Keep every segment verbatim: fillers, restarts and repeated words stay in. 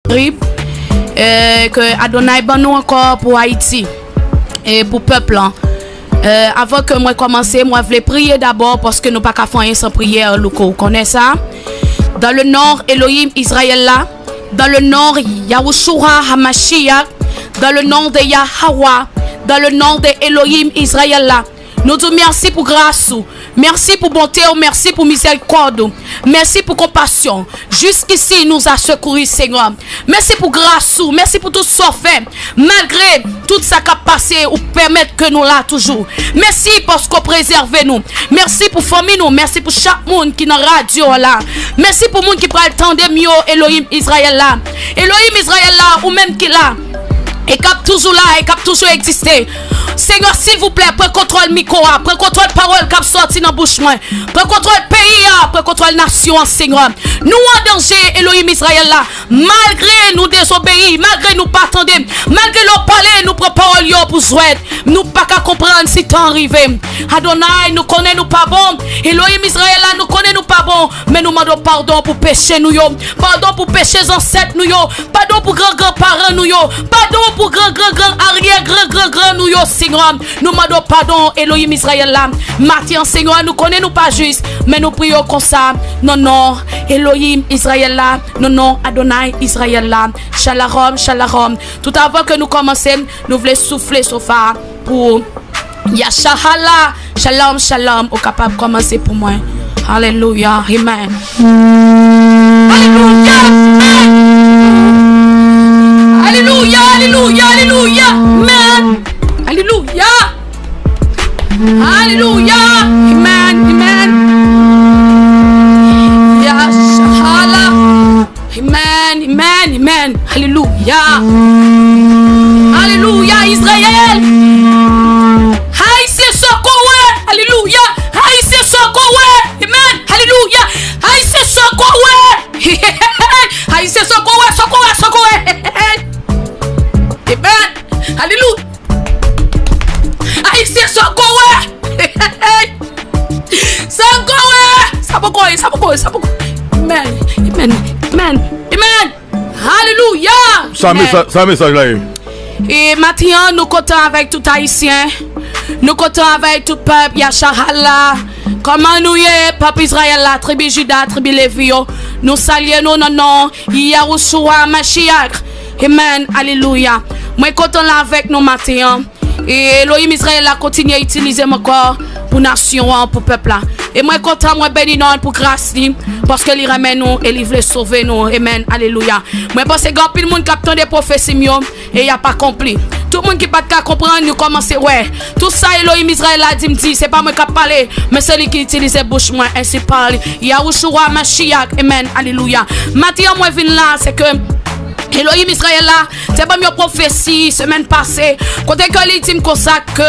Terib, euh, ke Adonai ban nou ankò pou Ayiti e pou pèp lan. Euh, avan ke mwen kòmanse, mwen vle priye dabò, paske nou pa ka fè anyen san priyè, Louko. Ou konnen sa? Dans le nom Elohim Israël la, dans le nom Yahushua Hamashiach, dans le nom de Yahawah, dans le nom de Elohim Israël la, nou di w mèsi pou gras ou, mèsi pou bonte w, mèsi pou mizèrikòd ou, mèsi pou konpasyon. Jusqu'ici nous a secouru, Seigneur. Mèsi pou gras ou, mèsi pou tout sa w fè. Malgre tout sa k ap pase, ou pèmèt ke nou la toujou. Mèsi paske w prezève nou. Mèsi pou fanmi nou, mèsi pou chak moun ki nan radyo a la. Mèsi pou moun ki pral tande m yo, Elohim Izrayèl la. Elohim Izrayèl la, ou menm ki la e k ap toujou la, e k ap toujou egziste. Senyè, silvouplè, pran kontwòl mikwo a, pran kontwòl pawòl k ap sòti nan bouch mwen, pran kontwòl peyi a, pran kontwòl nasyon an, Senyè. Nou an danje, Elohim Izrayèl la. Malgre nou dezobeyi, malgre nou pa tande, malgre lè w pale, nou pran pawòl yo pou jwèt, nou pa ka konprann si tan an rive. Adonay, nou konnen nou pa bon. Elohim Izrayèl la, nou konnen nou pa bon, men nou mande w padon pou peche nou yo. Padon pou peche zansèt nou yo. Padon pou gran gran paran nou yo. Padon pou gran gran gran aryè gran gran gran nou yo, Senyè. Nou mande w padon, Elohim Izrayèl la. Maten an, Senyè, nou konnen nou pa jis, men nou priye w konsa, nan non Elohim Izrayèl la, nan non Adonay Izrayèl la. Shalom, shalom. Tout avan ke nou kòmanse, nou vle soufle shofa pou Yasharahla. Shalom, shalom. Ou kapab kòmanse pou mwen. Alelouya. Amen. Alelouya. Amen. Alelouya, alelouya, alelouya. Amen. Alelouya. Alelouya. Amen, amen. Yasharahla. Amen, amen, amen. Alelouya. Alelouya, Izrayèl. Ayisyen, sa w wè. Alelouya. Ayisyen, sa w wè. Amen. Alelouya. Ayisyen, sa w wè. Ayisyen, sa w wè, sa w wè, sa w wè. Amen. Alelouya. Ayisyen, sa w wè. Sa w wè. Sa poko ye, sa poko ye, sa poko ye. Amen. Amen. Amen. Amen. Alelouya. Sa mesaj, sa mesaj la ye. E maten an, nou kontan avèk tout Ayisyen. Nou kontan avèk tout pèp Yasharahla. Kòman nou ye, pèp Izrayèl la, tribi Jida, tribi Levi yo? Nou salye nou nan non Yahushua Mashiach. Amen. Alelouya. Mwen kontan la avèk nou maten an. E Elohim Izrayèl la kontinye itilize m ankò pou nasyon an, pou pèp la. E mwen kontan, mwen beni non l pou gras li, paske li renmen nou e li vle sove nou. Amen. Alelouya. Mwen panse gen anpil moun k ap tande pwofesi m yo e y ap akonpli. Tout moun ki pa t ka konprann, yo kòmanse wè. Tout sa Elohim Izrayèl la di m di, se pa mwen k ap pale, men se li ki itilize bouch mwen, ensi pale Yahushua Mashiach. Amen. Alelouya. Maten an mwen vin la, se ke Elohim Izrayèl la te ban m yon pwofesi semèn pase, kote ke li di m konsa ke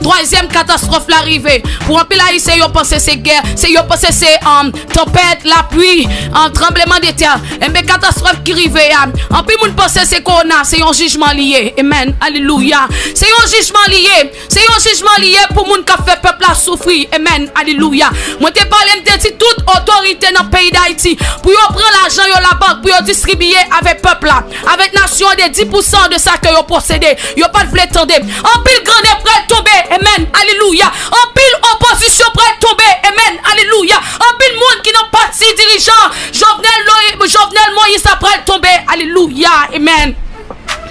twazyèm katastwòf la rive. Pou anpil Ayisyen, yo panse se gè, se, yo panse se, um, tanpèt, lapli, um, tranblemanntè. Enben, katastwòf ki rive a, anpil moun panse se kowona, se yon jijman li ye. Amen. Alelouya. Se yon jijman li ye. Se yon jijman li ye pou moun k ap fè pèp la soufri. Amen. Alelouya. Mwen te pale, m te di tout otorite nan peyi Dayiti pou yo pran lajan yo labank, pou yo distribiye avèk pèp la, avèk nasyon an de dis pousan de sa ke yo posede. Yo pa t vle tande. Anpil grannè pral tonbe. Amen. Alelouya. Anpil opozisyon pral tonbe. Amen. Alelouya. Anpil moun ki nan pati dirijan Jovenel Loyi-, Jovenel Moïse la pral tonbe. Alelouya. Amen.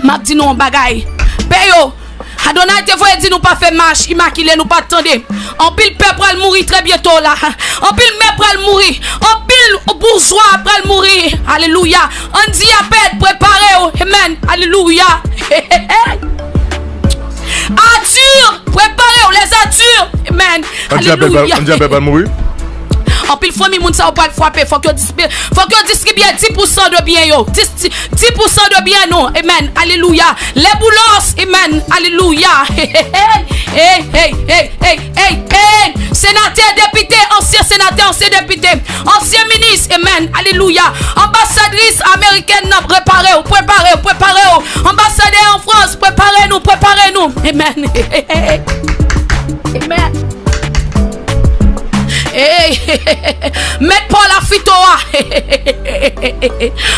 M ap di nou yon bagay. Pè yo, Adonay te voye di nou pa fè mach imakile, nou pa t tande. Anpil pè pral mouri trè byento la. Anpil mè pral mouri. Anpil boujwa pral mouri. Alelouya. Ann di Apèd, prepare w. Amen. Alelouya. Adir, prepare w, les Adir. Amen. Ann di Apèd pral, alelouya. Ann di Apèd pral mouri. Anpil fanmi moun sa yo pral frape. Fòk yo dis-, fòk yo distribye dis pousan de byen yo. Dis, dis pousan de byen nou. Amen. Alelouya. Les Boulos. Amen. Alelouya. Hey, hey, hey, hey, hey, hey, hey. Senatè, depite, ansyen senatè, ansyen depite, ansyen minis. Amen. Alelouya. Anbasadris amerikèn nan, prepare w, prepare w, prepare w. Anbasadè an Frans, prepare nou, prepare nou. Amen. Amen. Hey, Mèt pa w la fito a.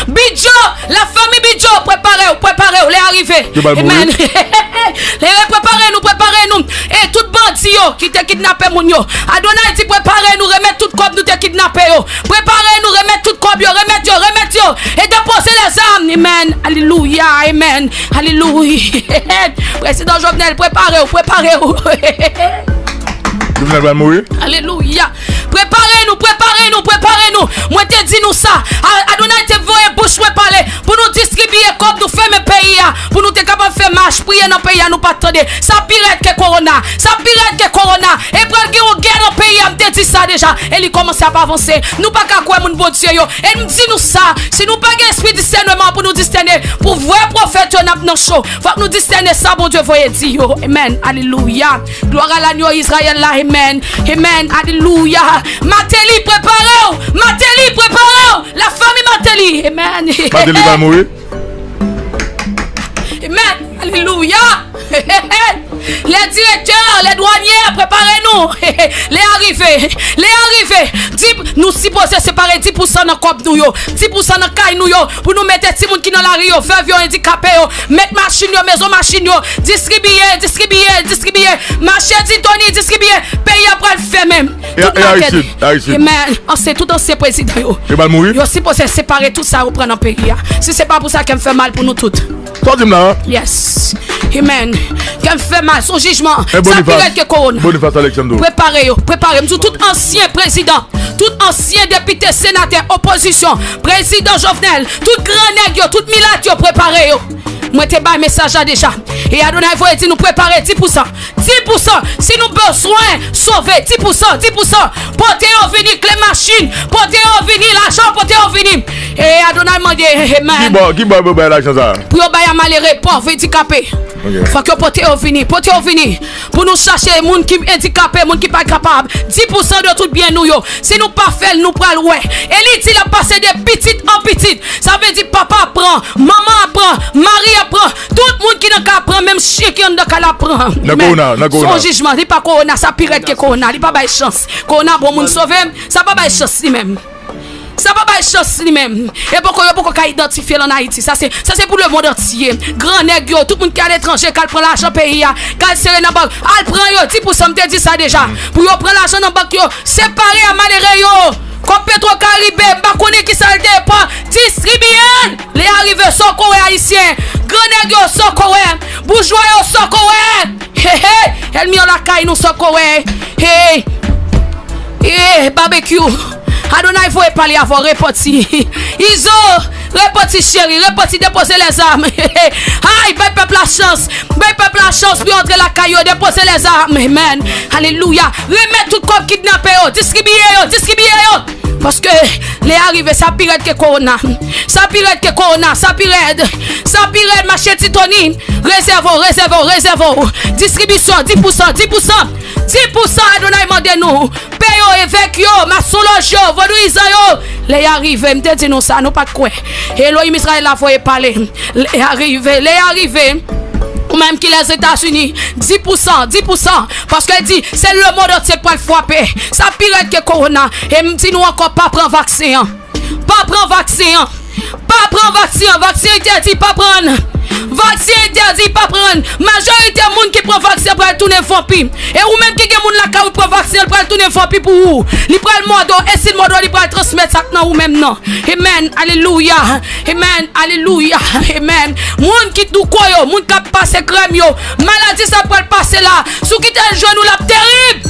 Bidjo, la fanmi Bidjo, prepare w, prepare w, lè a rive. Yo ba l mouri. Amen. Lè prepare nou, prepare nou. E tout bandi yo ki te kidnape moun yo. Adonay di prepare nou, remèt tout kòb nou te kidnape yo. Prepare nou, remèt tout kòb yo, remèt yo, remèt yo. E depoze lèzam. Amen. Alelouya, amen. Alelouya. Prezidan Jovenel, prepare w, prepare w. Jovenel pral mouri. Alelouya. Prepare nou, prepare nou, prepare nou. Mwen te di nou sa. A- Adonay te voye bouch mwen pale pou nou distribiye kòb nou fèmen peyi a. Pou nou te kapab fè mach, priye nan peyi a, nou pa t tande. Sa pi rèd ke kowona. Sa pi rèd ke kowona. E pral gen yon gè nan peyi a, m te di sa deja. E li kòmanse ap avanse. Nou pa ka kwè moun Bondye yo. E m di nou sa, si nou pa gen espri disèneman pou nou disène, pou vrè pwofèt yo n ap nan cho. Fòk nou disène sa Bondye voye di yo. Amen. Alelouya. Glwa a lanyo Izrayèl la. Amen. Amen. Alelouya. Mateli, prepare w. Mateli, prepare w. La fanmi Mateli. Amen. Mateli va mouri. Amen. Alelouya. Les directeurs, les douaniers, prepare nou. Lè a rive. Lè a rive. Di, nou sipoze separe dis pousan nan kòb nou yo. Dis pousan nan kay nou yo. Pou nou mete timoun ki nan lari yo, vèv yo, andikape yo. Met machin yo, mezon machin yo. Distribiye, distribiye, distribiye. Mache Titoni, distribiye. Peyi a pral fèmen. Tout makèt. Amen. Ansyen, tout ansyen prezidan yo. Yo sipoze separe tout sa yo pran nan peyi a. Si se pa pou sa, kè m fè mal pou nou tout. Sa w di m la? Yes. Amen. Kè m fè mal, se yon jijman. Sa pi rèd ke kowona. Prepare yo, prepare. M di w, tout ansyen prezidan, tout ansyen depite, senatè, opozisyon, prezidan Jovenel, tout gran nèg yo, tout milat yo, prepare yo. Mwen te bay mesaj la deja. E Adonay voye di nou prepare dis pousan. Dis pousan. Si nou bezwen sove, dis pousan, dis pousan. Pote yo vini, kle machin. Pote yo vini, lajan, pote yo vini. E Adonay mande, amen. Ki bò, ki bò yo bay lajan sa a? Pou yo bay a malere, pòv, andikape. Ok. Fòk yo pote yo vini, pote yo vini. Pou nou chache moun ki andikape, moun ki pa kapab. Dis pousan de tout byen nou yo. Si nou pa fè l, nou pral wè. E li di l ap pase de pitit an pitit. Sa vle di papa ap pran, manman ap pran, mari ap pran, tout moun ki nan kay ap pran, menm chen ki anndan kay la ap pran. Nan kowona, nan kowona. Se yon jijman, li pa kowona, sa pi rèd ke kowona, li pa bay chans. Kowona bon moun sove, sa pa bay chans li menm. Sa pa bay chans li menm. E poko, yo poko ka idantifye l ann Ayiti. Sa se, sa se pou lemonn antye. Gran nèg yo, tout moun ki aletranje, k al pran lajan peyi a, k al sere nan bank, al pran yo, dis pousan, m te di sa deja. Pou yo pran lajan nan bank yo, separe a malere yo. Kòb Petro Karibe, m pa konnen kisa l te pran, distribiye l. Lè a rive, sa w ko wè ayisyen. Gran nèg yo, sa w ko wè. Boujwa yo, sa w ko wè. Hey, hey, ènmi an lakay nou, sa w ko wè. Hey, hey, Babekyou. Adonay voye pale avè w, repanti. Izo, repanti cheri, repanti, depoze lèzam. Ay, bay pèp la chans. Bay pèp la chans pou yo antre lakay yo, depoze lèzam. Amen. Alelouya. Remèt tout kòb kidnape yo, distribiye yo, distribiye yo. Paske lè a rive, sa pi rèd ke kowona. Sa pi rèd ke kowona, sa pi rèd. Sa pi rèd, mache Titoni. Rezève w, rezève w, rezève w. Distribisyon, dis pousan, dis pousan. Dis pousan, Adonay mande nou. Pè yo, evèk yo, masonlòj yo, vodouyizan yo. Lè a rive, m te di nou sa, nou pa t kwè. Elohim Izrayèl la voye pale. Lè a rive, lè a rive. Ou menm ki Lèzetazini, dis pousan, dis pousan. Paske l di, se lemonn antye k pral frape. Sa pi rèd ke kowona. E m di nou ankò, pa pran vaksen an. Pa pran vaksen an. Pa pran vaksen an. Vaksen entèdi, pa pran. Vaksen entèdi, pa pran. Majorite moun ki pran vaksen pral tounen vanpi. E ou menm ki gen moun lakay ou pran vaksen, l pral tounen vanpi pou ou. Li pral mòde w, e si l mòde w, li pral transmèt sa k nan ou menm nan. Amen. Alelouya. Amen. Alelouya. Amen. Moun ki douko yo, moun k ap pase krèm yo, maladi sa pral pase la. Si w kite l jwenn ou, l ap terib.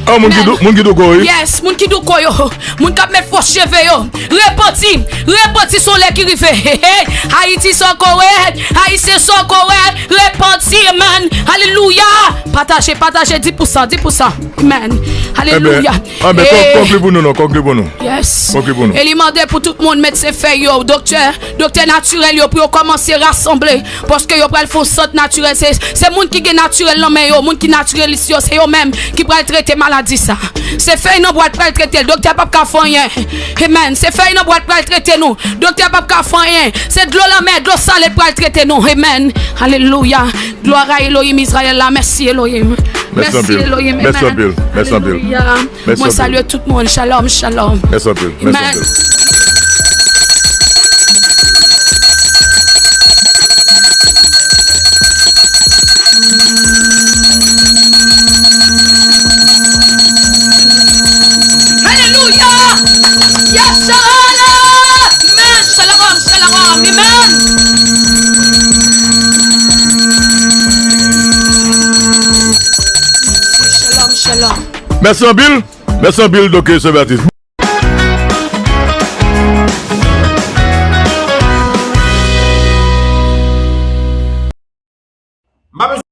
Oh, moun ki dou-, moun ki douko, wi. Yes, moun ki douko yo. Moun k ap met fo cheve yo. Repanti. Repanti, se yon lè ki rive. Hey, hey. Ayiti, sa w ko wè. Ayisyen, sa w ko wè. Repanti, amen. Alelouya. Pataje, pataje, dis pousan, dis pousan. Amen. Alelouya. Anben, konkli pou nou non, konkli pou nou. Yes. Konkli pou nou. E li mande pou tout moun medsen fèy yo, doktè, doktè natirèl yo, pou yo kòmanse rasanble. Paske yo pral fè yon sant natirèl. Se, se moun ki gen natirèl nan men yo, moun ki natirèlis yo, se yo menm ki pral trete maladi. a di sa. Se fèy nan bwat pral trete l. Doktè p ap ka fè anyen. Amen. Se fèy nan bwat pral trete nou. Doktè p ap ka fè anyen. Se dlo lanmè, dlo sale pral trete nou. Amen. Alelouya. Glwa a Elohim Izrayèl la. Mèsi Elohim. Mèsi anpil. Mèsi anpil. Mèsi anpil. Alelouya. Mwen salye tout moun. Shalom, shalom. Mèsi anpil. Mèsi anpil. Alelouya! Yes, shalom! Amen! Shalom, shalom! Amen! Shalom, shalom! Mèsi anpil. Mèsi anpil, Doktè Jean Baptiste.